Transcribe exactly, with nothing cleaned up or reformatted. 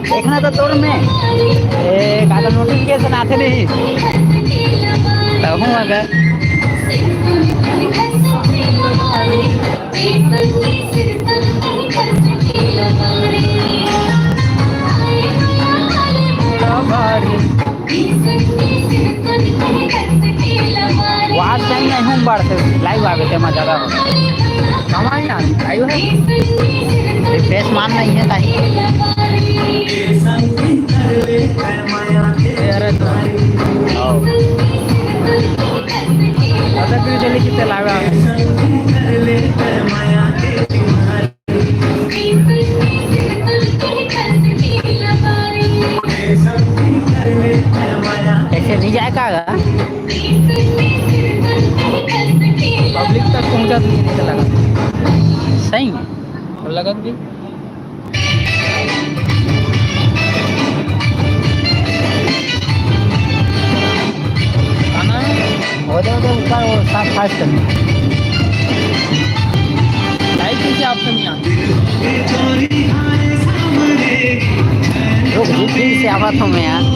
देखना तो तोर में, ए, काला नोटिफिकेशन आते नहीं। तब हूँ अगर वाच टाइम नहीं हूँ बढ़ते, लाइव आवे ते मजा आवे। कमाई ना, लाइव है। रिफ्रेश मान नहीं है ताई। अरे तो। पता भी चली कितने लाइव आवे। ऐसे नहीं जाए का? पब्लिक तक पहुंचा तो नहीं लगा। सही में? और लगत भी। गाना हो जाए तो ऊपर वो साफ फास्ट करना। लाइव कैसे ऑप्शन नहीं आता? रुक, रुक, फिर से आवा था मैं यार।